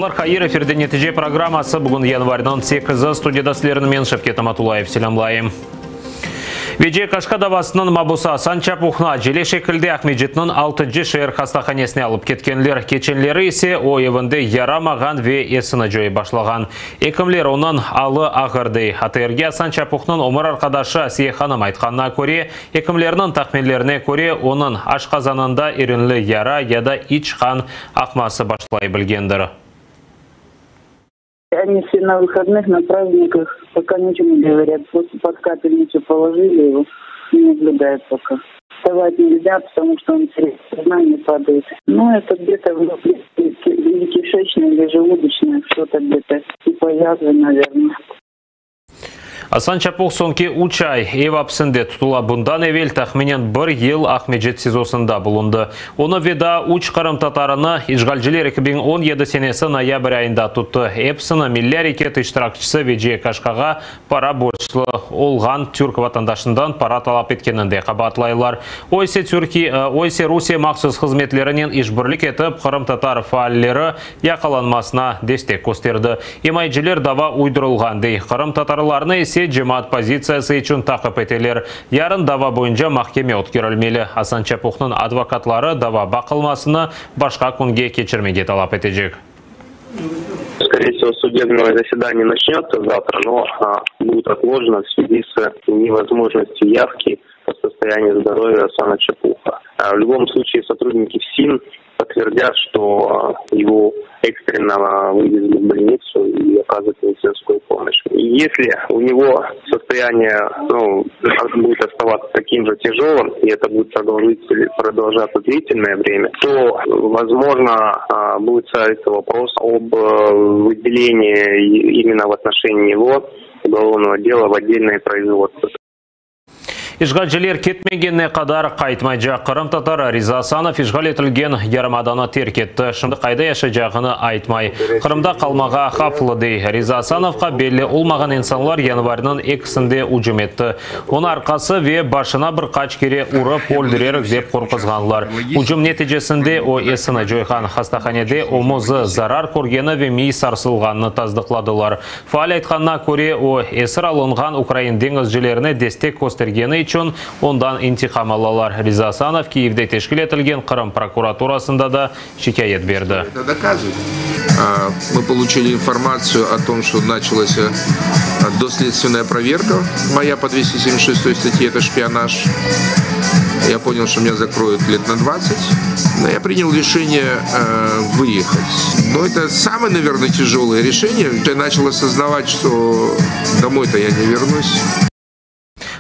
Aqşamlar hayır, efirde Netice programması. Bugün yanvarniñ sekizi, studiyada sizlerni men, Şevket Amatulayev, selâmlayım. Veciye Kaşka davasınıñ mabusı Asan Çapuhnı acele şekilde Aqmescitniñ altıncı şeer hastahanesine alıp ketkenler. Keçenleri ise o evinde yaramağan ve esini coyıp başlağan. Ekimler onıñ alı ağır dey. ATRge Asan Çapuhnıñ ömür arqadaşı Asiye hanım aytqanına köre, ekimlerniñ tahminlerine köre, onıñ aşqazanında irinli yara ya da iç qan aqması başlay bilgendir. Они все на выходных, на праздниках, пока ничего не говорят. Просто под капельницу положили его и наблюдают пока. Вставать нельзя, потому что он теряет сознание, падает. Ну, это где-то внутри, или кишечное, или желудочное, что-то где-то, типа язвы, наверное. Asan Çapuh soñki üç ay ev apsinde tutula. Bundan evel tahminen bir yıl Aqmescit SİZOsında bulundı. Onı ve daa üç qırımtatarını işğalciler 2017 senesi noyabr ayında tuttı. Episini milliy areket iştirakçisi Veciye Kaşkağa para borclu olğan türk vatandaşından para talap etkeninde qabaatlaylar. O ise Türkiye, o ise Rusiye mahsus hızmetlerinen işbirlik etip, qırımtatar faalleri yaqalanmasına destek kösterdi. İmayeciler dava uydurılğan dey, qırımtatarlarnı ise cemaat pozitsiyası içün taqip eteler. Yarın dava boyunca mahkeme ötkerilmeli. Asan Çapuhnıñ advokatları dava baqılmasını başqa künge keçirmege talap etecek. Скорее всего, судебное заседание начнется завтра, но будет отложено в связи с невозможностью явки по состоянию здоровья Асана Чапуха. В любом случае, сотрудники ФСИН подтвердят, что его экстренно вывезли в больницу и оказывают медицинскую помощь. И если у него состояние, ну, будет оставаться таким же тяжелым, и это будет продолжаться длительное время, то, возможно, будет ставиться вопрос об выделении именно в отношении него уголовного дела в отдельное производство. İşğalciler ketmegenine qadar qaytmaycaq. Qırımtatarı Riza Asanov işğal etilgen yarımadanı terk etti. Şimdi qayda yaşaycağını aytmay. Qırımda qalmağa havflı dey. Riza Asanovqa belli olmağan insanlar yanvarniñ ekisinde ücüm etti. Onı arqası ve başına bir qaç kere urıp, öldürerik dep qorquzğanlar. Ücüm neticesinde o esini coyğan. Hastahanede omuzı zarar körgeni ve miy sarsılğanını tasdıqladılar. Faal aytqanına köre, o, esir alınğan ukrain deñizcilerine destek köstergeni içün ondan intiqam alalar. Riza Asanov Kiyevde teşkil etilgen Qırım prokuraturasında da şikâyet berdi. Мы получили информацию о том, что началась доследственная проверка моя по 276 статье, это шпионаж. Я понял, что меня закроют лет на 20, но я принял решение выехать. Но это самое, наверное, тяжелое решение. Я начал осознавать, что домой-то я не вернусь.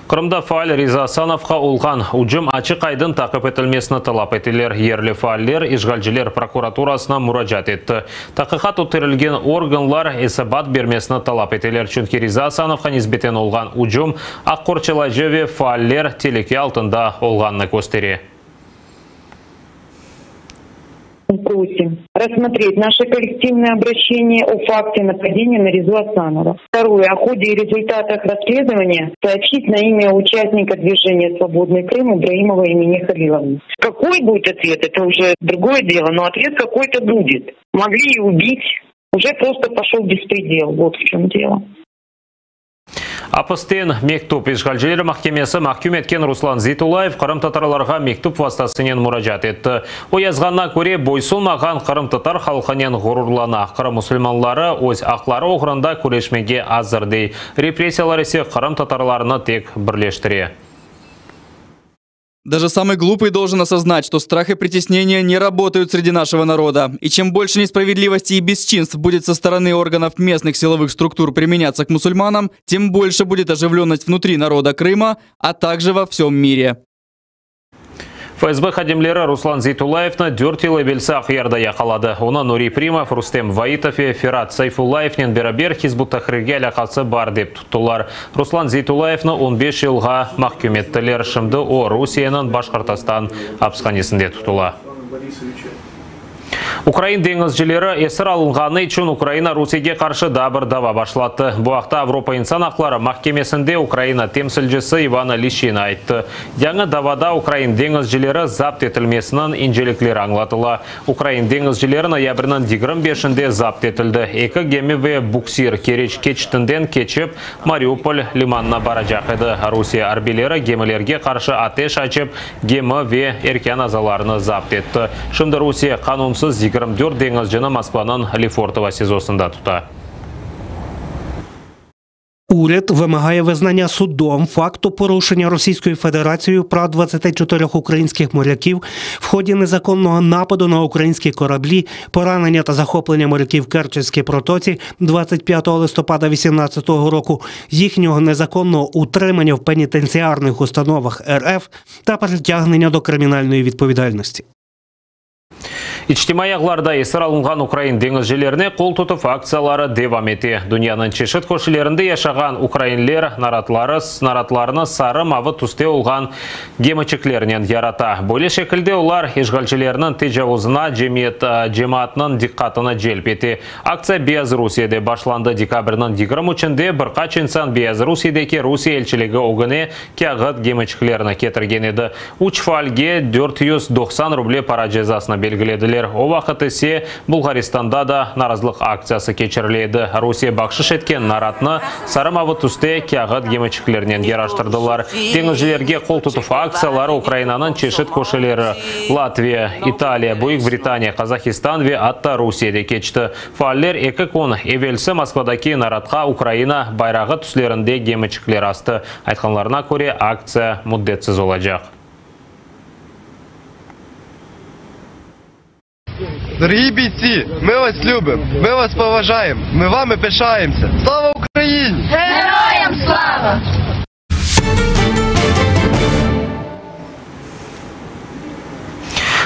Qırımda faal Riza Asanovqa olğan ücüm açıq-aydın taqip etilmesini talap eteler. Yerli faaller işğalciler prokuraturasına muracaat etti. Taqiqat ötkerilgen organlar esabat bermesini talap eteler, çünki Riza Asanovqa nisbeten olğan ücüm aq qorçalayıcı ve faaller telüke altında olğanını köstere. Просим рассмотреть наше коллективное обращение о факте нападения на Ризу Асанова. Второе. О ходе и результатах расследования сообщить на имя участника движения «Свободный Крым» Ибраимова Эмине Халиловны. Какой будет ответ, это уже другое дело, но ответ какой-то будет. Могли и убить. Уже просто пошел беспредел. Вот в чем дело. Apisten mektüp. İşğalciler mahkemesi mahküm etken Ruslan Zeytullayev qırımtatarlarğa mektüp vastasınen muracaat etti. O yazğanına köre, boysunmağan qırımtatar halqınen ğururlana. Qırım musulmanları öz aqları oğrunda küreşmege azır dey. Repressiyalar ise qırımtatarlarnı tek birleştire. Даже самый глупый должен осознать, что страх и притеснение не работают среди нашего народа. И чем больше несправедливости и бесчинств будет со стороны органов местных силовых структур применяться к мусульманам, тем больше будет оживленность внутри народа Крыма, а также во всем мире. FSB hadimleri Ruslan Zeytullayevni 4 yıl evelsi Aqyarda yaqaladı. Onı Nuri Primov, Rustem Vaitov ve Ferat Sayfullayevnen beraber Hizb ut-Tahrirge alâqası bar dep tuttılar. Ruslan Zeytullayevni 15 yılğa mahküm ettiler. Şimdi o Rusiyeniñ Başqırtostan apishanesinde tutula. Ukrain deñizcileri esir alınğanı içün Ukraina Rusiyege qarşı daa bir dava başlattı. Bu aqta Avropa insan aqları mahkemesinde Ukraina temsilcisi İvanna Lişçina ayttı. Yañı davada ukrain deñizcileri zapt etilmesiniñ incelikleri añlatıla. Ukrain deñizcileri noyabrniñ 25-inde zapt etildi. Eki gemi ve buksir Keriç keçitinden keçip, Mariupol limanına baracaq edi. Rusiye arbiyleri gemilerge qarşı ateş açıp, gemi ve erkân azalarını zapt etti. Şimdi Rusiye qanunsız 24 deñizcini Moskvanıñ Lefortovo SİZOsında tuta. Уряд вимагає визнання судом факту порушення Російською Федерацією прав 24 українських моряків в ході незаконного нападу на українські кораблі, поранення та захоплення моряків в Керченській протоці 25 листопада 2018 року, їхнього незаконного утримання в пенітенціарних установах РФ та притягнення до кримінальної відповідальності. İçtimaiy ağlarda esir alınğan ukrain deñizcilerine qol tutuv aktsiyaları devam ete. Dünyanıñ çeşit köşelerinde yaşağan ukrainler naratları naratlarını sarı-mavı tüste olğan gemiçiklernen yarata. Böyle şekilde olar işğalcilerniñ tecavuzına cemiyet cemaatnıñ diqqatını celp ete. Aktsiya Beyazrusiyede başlandı. Dekabrniñ 23-nde bir qaç insan Beyazrusiyedeki Rusiye elçiligi ögüne kâğıt gemiçiklerini ketirgen edi. Üç faalge 490 ruble para cezasını belgilediler. O vaqıt ise Bulğaristanda da narazılıq aktsiyası keçirile edi. Rusiye bahşış etken naratnı sarı-mavı tüste kâğıt gemiçiklernen yaraştırdılar. Deñizcilerge qol tutuv aktsiyaları Ukrainanıñ çeşit köşeleri, Latviya, İtaliya, Büyük Britaniya, Qazahistan ve atta Rusiyede keçti. Faaller eki kün evelsi Moskvadaki naratqa Ukraina bayrağı tüslerinde gemiçikler astı. Aytqanlarına köre, aktsiya müddetsiz olacaq. Дорогі бійці, ми вас любимо, ми вас поважаємо, ми вами пишаємося. Слава Україні! Героям слава!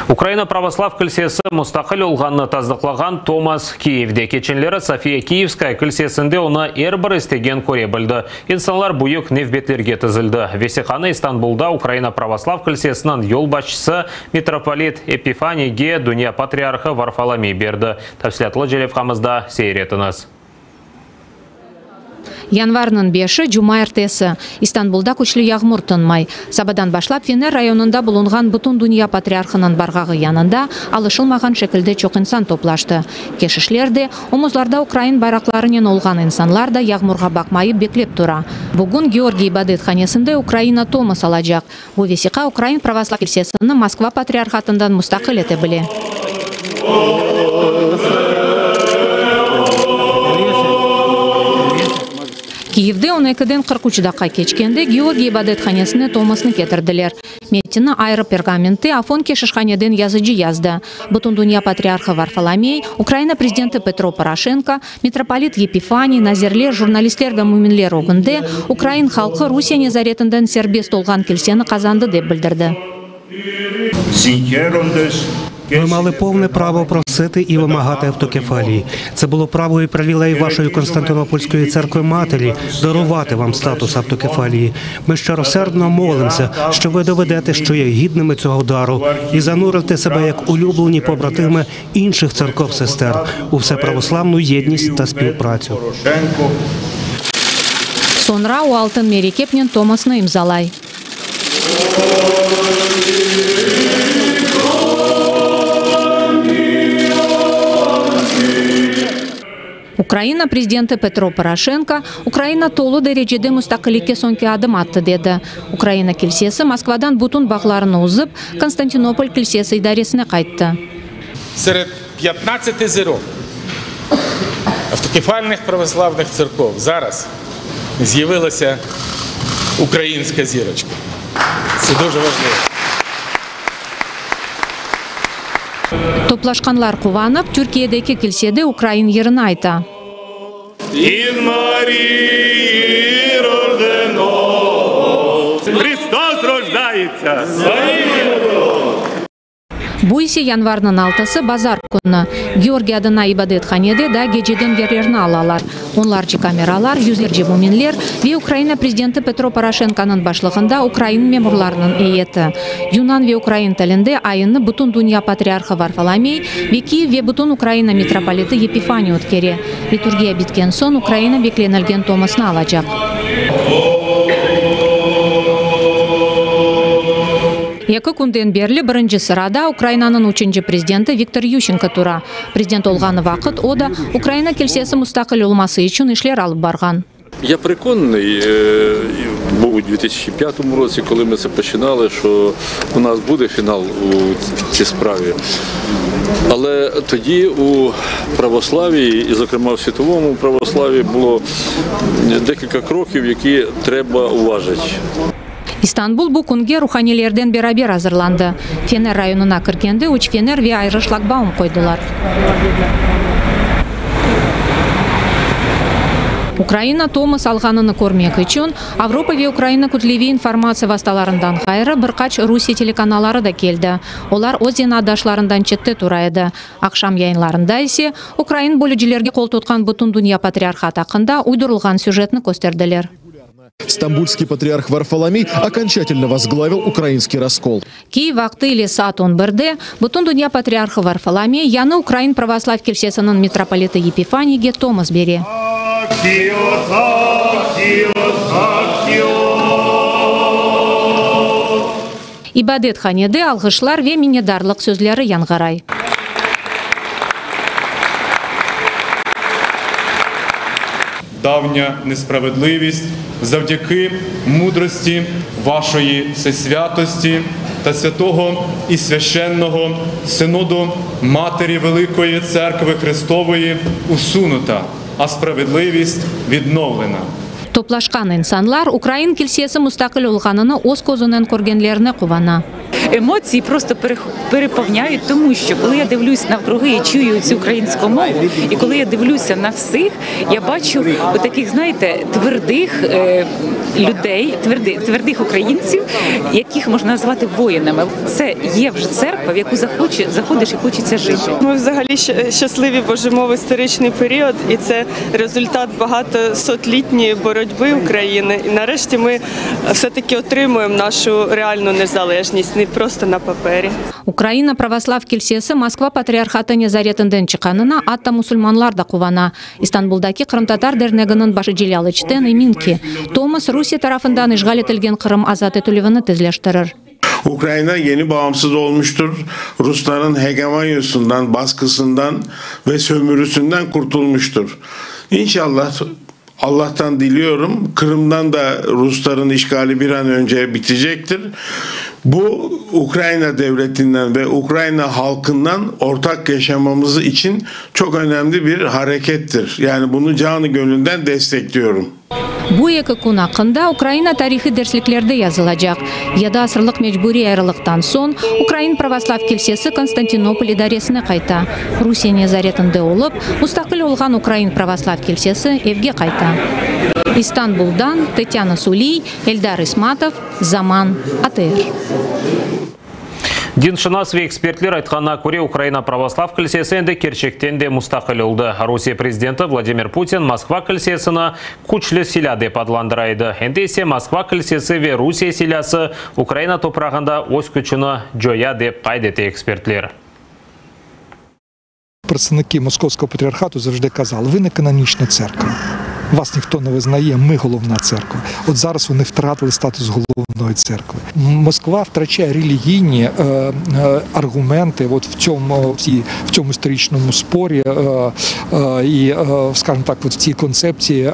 Ukraina Pravoslav kilsesi mustaqil olğanını tasdıqlağan Tomos Kiyevde. Keçenleri Sofiya Kiyevskaya kilsesinde onı er bir istegen köre bildi. İnsanlar büyük nevbetlerge tizildi. Vesiqanı İstanbulda Ukraina Pravoslav kilsesiniñ yolbaşçısı mitropolit Epifaniyge dünya patriarhı Varfolomey berdi. Tafsilâtlıca levhamızda seyir etiñiz. Yanvarniñ beşi, cumaertesi. İstanbulda küçlü yağmur tınmay. Sabadan başlap Fener rayonında bulunğan Bütündünya patriarhınıñ barğağı yanında alışılmağan şekilde çoq insan toplaştı. Keşişler de, omuzlarda ukrain bayraqlarınen olğan insanlar da yağmurğa baqmayıp beklep tura. Bugün Georgiy ibadethanesinde Ukraina tomos alacaq. Bu vesiqa Ukrain pravoslav kilsesini Moskva patriarhatından mustaqil ete bile. Kiyevde on ekiden 43 daqqa keçkende Georgiy ibadethanesine tomosnı ketirdiler. Metinni ayrı pergamentte Afon keşişhaneden yazıcı yazdı. Bütündünya patriarhı Varfolomey, Ukraina prezidenti Petro Poroşenko, mitropolit Yepifaniy, nazirler, jurnalistler ve müminler ögünde ukrain halqı Rusiye nezaretinden serbest olğan kilseni qazandı, dep bildirdi. Ви мали повне право просити і вимагати автокефалії. Це було право і привілей вашої Константинопольської церкви матері дарувати вам статус автокефалії. Ми щиросердно молимося, що ви доведете, що є гідними цього дару, і занурите себе як улюблені побратими інших церков-сестер у всеправославну єдність та співпрацю. Soñra o altın merekepnen tomosnı imzalay. Ukraina prezidenti Petro Poroşenko, Ukraina tolu derecede mustaqillikke soñki adım attı, dedi. Ukraina kilsesi Moskvadan bütün bağlarını üzip, Konstantinopol kilsesi idaresine qayttı. Серед 15 зірок автокефальних православних церков зараз з'явилася українська зірочка. Це дуже важливо. Toplaşqanlar quvanıp, Türkiyedeki kilsede ukrain yırını ayta. І Марії рождено. Христос рождається! Bu ise yanvarnıñ altısı, bazar künü. Georgiy adına ibadethanede daa geceden yerlerni alalar. Onlarce kameralar, yüzlerce müminler ve Ukraina prezidenti Petro Poroşenkonıñ başlığında ukrain memurlarınıñ eyeti. Yunan ve ukrain tilinde ayınnı Bütün dünya patriarhı Varfolomey ve Kiyev ve bütün Ukraina mitropoliti Yepifaniy ötkere. Liturgiya bitken soñ Ukraina beklenilgen tomosnı alacaq. Eki künden berli birinci sırada Ukrainanıñ üçünci prezidenti Viktor Yuşçenko tura. Prezident olğanı vaqıt o da Ukraina kilsesi mustaqil olması içün işler alıp barğan. Ya переконаний, був у 2005 році, коли ми це починали, що у нас буде фінал у цій справі. Але тоді у православії, і, зокрема, в світовому православії, було декілька кроків, які треба уважити. İstanbul bu künge ruhaniylerden beraber azırlandı. Fener rayonına kirgende üç fener ve ayrı şlagbaum qoydılar. Ukraina tomos alğanını körmek içün Avropa ve Ukraina kütleviy informatsiya vastalarından ğayrı bir qaç Rusiye telekanaları da keldi. Olar öz zenaatdaşlarından çette tura edi. Aqşam yayınlarında ise ukrain bölücilerge qol tutqan Bütündünya patriarhat aqqında uydurılğan süjetni kösterdiler. Stambulskiy patriarh Varfolomey okonçatelno vozglavil ukrainskiy raskol. Kiyev vaqtı ile saat on birde Bütündünya patriarhı Varfolomey yañı Ukrain pravoslav kilsesiniñ mitropoliti Yepifaniyge tomos bere. İbadethanede alğışlar ve minnetdarlıq sözleri yañğıray. Давня несправедливість завдяки мудрості вашої всесвятості та святого і священного Синоду Матері Великої Церкви Христової усунута, а справедливість відновлена. Toplaşqan insanlar ukrain kilsesi mustaqil olğanını öz közünen körgenlerine quvana. Емоції просто переповняють, тому що коли я дивлюсь навкруги і чую цю українську мову, і коли я дивлюся на всіх, я бачу отаких, знаєте, твердих людей, твердих українців, яких можна назвати воїнами. Це є вже церква, в яку заходиш і хочеться жити. Ми взагалі щасливі, бо живемо в історичний період, і це результат багатосотлітньої боротьби України. І нарешті ми все-таки отримуємо нашу реальну незалежність, не просто на папері. Ukraina pravoslav kilsesi Moskva patriarhatı nezaretinden çıqqanına atta musulmanlar da quvana. İstanbuldaki Qırımtatar derneginiñ başı Celâl İçten emin ki, tomos Rusiye tarafından işğal etilgen Qırım azat etilüvini tezleştirir. Ukraina yeni bağımsız olmuştur. Rusların hegemonyasından, baskısından ve sömürüsünden kurtulmuştur. İnşallah Allah'tan diliyorum, Kırım'dan da Rusların işgali bir an önce bitecektir. Bu Ukrayna devletinden ve Ukrayna halkından ortak yaşamamız için çok önemli bir harekettir. Yani bunu canı gönülden destekliyorum. Bu eki kün aqqında Ukraina tarihi dersliklerde yazılacaq. Yedi asırlıq mecburiy ayrılıqtan soñ Ukrain pravoslav kilsesi Konstantinopol idaresine qayta. Rusiye nezaretinde olıp, mustaqil olğan Ukrain pravoslav kilsesi evge qayta. İstanbuldan Tetyana Suliy, Eldar İsmatov, Zaman, ATR. Dinşınas ve ekspertler aytqanına köre, Ukraina pravoslav kilsesi endi kerçekten de mustaqil oldı. Rusiye prezidenti Vladimir Putin Moskva kilsesini küçlü silâ dep adlandıra edi. Endi ise Moskva kilsesi ve Rusiye silâsı Ukraina toprağında öz küçüni coya, dep qayd ete ekspertler. Представники Московського патріархату завжди казали, ви не канонічна церква, вас ніхто не визнає, ми головна церква. От зараз вони втратили статус головної церкви. Москва втрачає релігійні аргументи от в цьому, в цій, в цьому історичному спорі і, скажімо так, от в цій концепції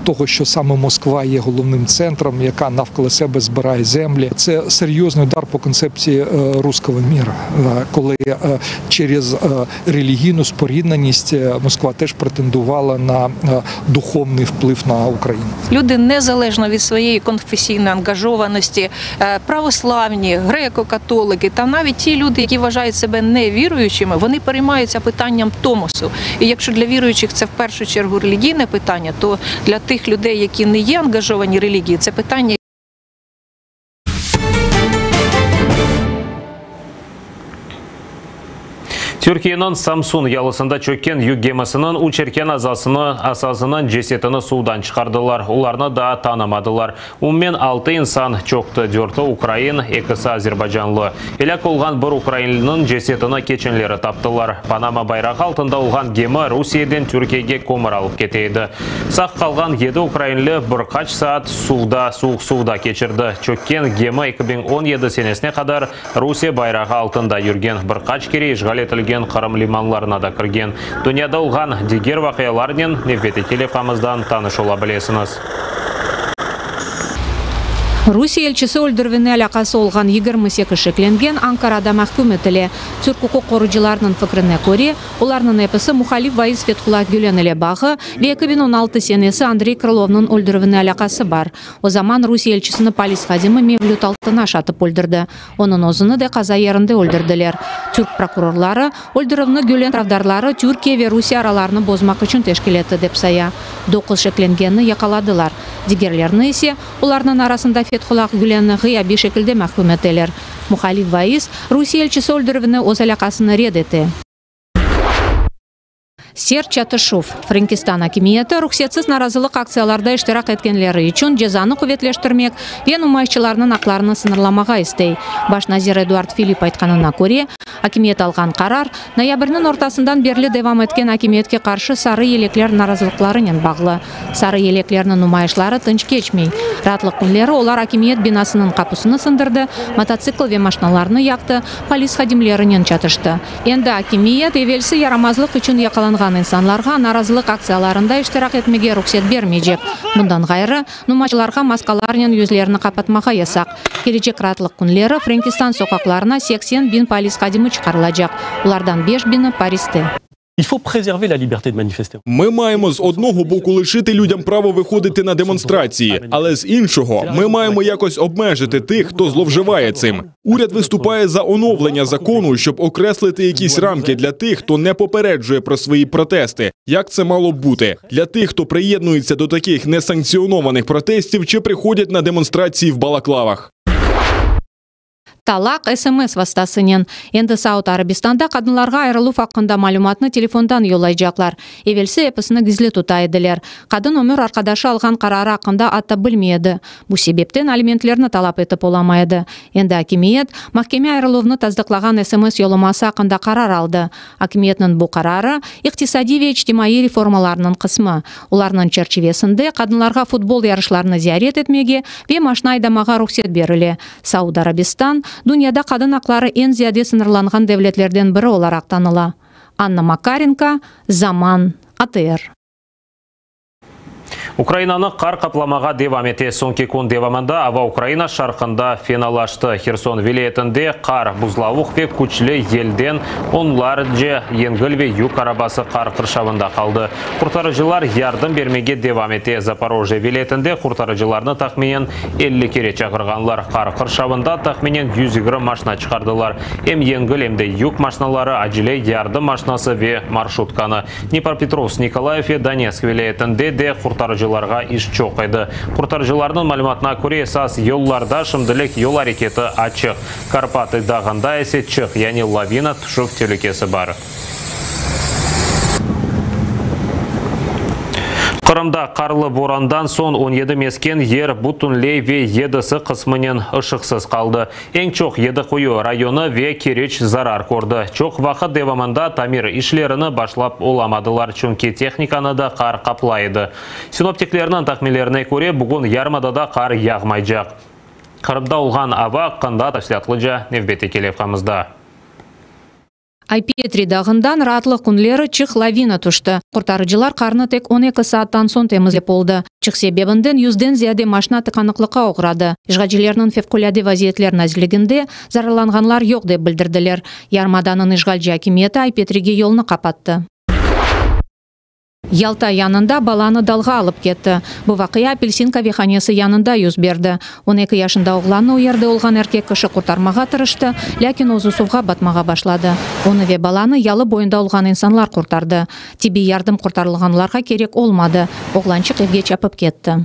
того, що саме Москва є головним центром, яка навколо себе збирає землі. Це серйозний удар по концепції руського міра, коли через релігійну спорідненість Москва теж претендувала на духовний вплив на Україну. Люди незалежно від своєї конфесійної ангажованості, православні, греко-католики та навіть ті люди, які вважають себе невіруючими, вони переймаються питанням томосу. І якщо для віруючих це в першу чергу релігійне питання, то для тих людей, які не є ангажовані релігією, це питання. Türkiyeniñ Samsun yalısında çökken yük gemisiniñ üç erken azasını asasınıñ cesetini suvdan çıqardılar. Olarnı daa tanımadılar. Umumen altı insan çökti, dörtü ukrain, ekisi azerbaycanlı. Elâk olğan bir ukrainliniñ cesetini keçenleri taptılar. Panama bayrağı altında olğan gemi Rusiyeden Türkiyege kömür alıp kete edi. Sağ qalğan yedi ukrainli bir qaç saat suvda suvuq suvda keçirdi. Çökken gemi 2017 senesine qadar Rusiye bayrağı altında yürgen, bir qaç kere işğal etilgen Qırım limanlarına da kirgen. Dünyada olğan diger vaqialarnen nevbetteki levhamızdan tanış ola bilesiñiz. Rusiye elçisi öldürüvine alâqası olğan 28 şeklengen Ankarada mahküm etile. Türk uquq qorucılarınıñ fikrine köre, olarnıñ episi muhalif vaiz Fethullah Gülen ile bağı ve 2016 senesi Andrey Krılovnıñ öldürüvine alâqası bar. O zaman Rusiye elçisini polis hadimi Mevlüt Altınaş atıp öldürdi. Onıñ özüni de qaza yerinde öldürdiler. Türk prokurorları, öldürüvni Gülen tarafdarları Türkiye ve Rusiye aralarını bozmaq içün teşkil etti, dep saya. Doquz şeklengenni yaqaladılar. Digerlerini ise, olarnıñ arasında Fethullah Gülenni ğıyabiy şekilde mahküm eteler. Muhalif vaiz, Rusiye elçisi öldürüvine öz alâqasını red ete. Sert çatışuv. Frenkistan akimiyeti ruhsetsiz narazılıq aktsiyalarda iştirak etkenleri içün cezanı quvetleştirmek ve numayışçılarnıñ aqlarını sıñırlamağa istey. Baş nazir Eduard Filipp aytqanına köre, akimiyet alğan qarar, noyabrniñ ortasından berli devam etken akimiyetke qarşı sarı yelekler narazılıqlarınen bağlı. Sarı yeleklerniñ numayışları tınç keçmey. Raatlıq künleri olar akimiyet binasınıñ qapusını sındırdı, mototsikl ve maşnalarnı yaqtı, polis hadimlerinen çatıştı. Endi akimiyet, evelsi yaramazlıq içün yaqalanğan insanlarğa narazılıq aktsiyalarında iştirak etmege ruhset bermeycek. Bundan ğayrı, numayışçılarğa maskalarnen yüzlerini qapatmağa yasaq. Kelecek raatlıq künleri Frenkistan soqaqlarına 80 bin polis hadimi çıqarılacaq, olardan beş bini Pariste. Il faut préserver la liberté de manifester. Ми маємо з одного боку лишити людям право виходити на демонстрації, але з іншого ми маємо якось обмежити тих, хто зловживає цим. Уряд виступає за оновлення закону, щоб окреслити якісь рамки для тих, хто не попереджує про свої протести. Як це мало б бути для тих, хто приєднується до таких несанкціонованих протестів чи приходять на демонстрації в балаклавах. Talaq SMS vastasınen. Endi Saud Arabistanda qadınlarğa ayırıluv aqqında malümatnı telefondan yollaycaqlar. Evelsi episini gizli tuta ediler. Qadın ömür arqadaşı alğan qararı aqqında atta bilmey edi. Bu sebepten alimentlerni talap etip olamay edi. Endi akimiyet, mahkeme ayırıluvnı tasdıqlağan SMS yollaması aqqında qarar aldı. Akimiyetniñ bu qararı, iqtisadiy ve içtimaiy reformalarnıñ qısmı. Olarnıñ çerçivesinde qadınlarğa futbol yarışlarını ziyaret etmege ve maşna aydamağa ruhset berile. Saud Arabistan, dünyada qadın aqları eñ ziyade sıñırlanğan devletlerden biri olaraq tanıla. Anna Makarenko, Zaman, ATR. Ukrainanı qar qaplamağa devam ete. Soñki kün devamında ava Ukraina şarqında fenalaştı. Herson vilâyetinde qar, buzlavuq ve küçlü yelden onlarca yengil ve yük arabası qar qırşavında qaldı. Qurtarıcılar yardım bermege devam ete. Zaporojye vilâyetinde qurtarıcılarnı tahminen 50 kere çağırğanlar. Qar qırşavında tahminen 120 maşna çıqardılar, em yengil, em de yük maşnaları, acele yardım maşnası ve marşrutkanı. Dnepropetrovsk, Nikolayev ve Donetsk vilâyetinde de qurtarıcılarğa iş çoq edi. Qurtarıcılarnıñ malümatına köre, esas yollarda şimdilik yol areketi açıq. Karpatı dağında ise çıq, yani lavina tüşüv telükesi bar. Qırımda qarlı borandan soñ 17 mesken yer bütünley ve yedisi qısmınen ışıqsız qaldı. Eñ çoq Yedi Quyu rayonı ve Keriç zarar kördi. Çoq vaqıt devamında tamir işlerini başlap olamadılar, çünki tehnikanı da qar qaplay edi. Sinoptiklerniñ tahminlerine köre, bugün yarımadada qar yağmaycaq. Qırımda olğan ava aqqında tafsilâtlıca nevbetteki levhamızda. Ay-Petri dağından raatlıq künleri çıq lavina tüşti. Qurtarıcılar qarnı tek 12 saattan soñ temizlep oldı. Çıq sebebinden yüzden ziyade maşna tıqanıqlıqqa oğradı. İşğalcilerniñ Fevqulâde vaziyetler nazirliginde zararlanğanlar yoq dep bildirdiler. Yarımadanıñ işğalci akimiyeti Ay-Petrige yolnı qapattı. Yalta yanında balanı dalğa alıp ketti. Bu vaqia Apelsin qavehanesi yanında yüz berdi. 12 yaşında oğlannı o yerde olğan erkek kişi qurtarmağa tırıştı, lâkin özü suvğa batmağa başladı. Onı ve balanı yalı boyunda olğan insanlar qurtardı. Tibbiy yardım qurtarılğanlarğa kerek olmadı, oğlançıq evge çapıp ketti.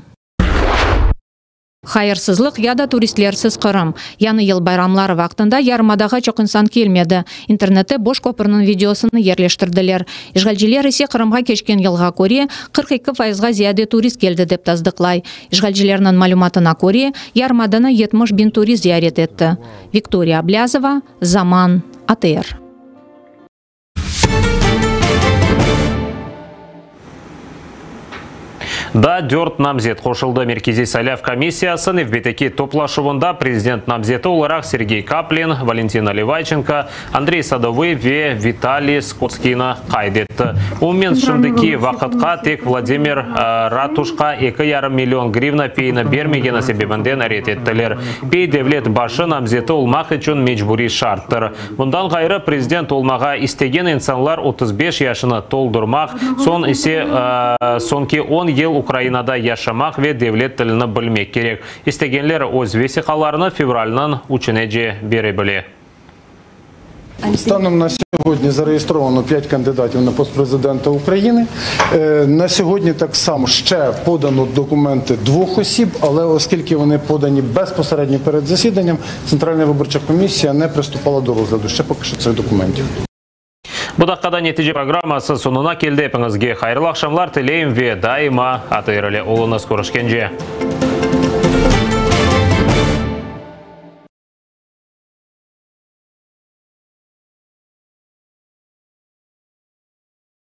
Hayırsızlıq ya da turistlersiz Qırım. Yañı yıl bayramları vaqtında yarımadağa çoq insan kelmedi. İnternette boş köpürniñ videosını yerleştirdiler. İşğalciler ise Qırımğa keçken yılğa köre 42 fayızğa ziyade turist keldi dep tasdıqlay. İşğalcilerniñ malümatına köre, yarımadanı 70 bin turist ziyaret etti. Viktoriya Ablâzova, Zaman, ATR. Daa dört namzet qoşuldı. Merkeziy saylav komissiyası nevbetteki toplaşuvında prezident namzeti olaraq Sergey Kaplin, Valentin Nalivayçenko, Andrey Sadovıy ve Vitaliy Skotskiyni qayd etti. Umumen, şimdiki vaqıtqa tek Vladimir Ratuşqa eki yarım million grivna peyni bermegeni sebebinden red ettiler. Pey devlet başı namzeti olmaq içün mecburiy şarttır. Bundan ğayrı, prezident olmağa istegen insanlar 35 yaşını toldurmaq, soñ ise soñki on yıl Ukrainada yaşamaq ve devlet tilini bilmek kerek. İstegenler öz vesiqalarını fevralniñ üçünece bere bile. Станом на сьогодні зареєстровано 5 кандидатів на пост президента України. На сьогодні так само ще подано документи двох осіб, але оскільки вони подані безпосередньо перед засіданням, Центральна виборча комісія не приступала до розгляду ще поки що цих документів. Bu daqqada netice programması soñuna keldi. Epiñizge hayırlı aqşamlar tileyim ve daima ATR ile oluñız. Körüşkence.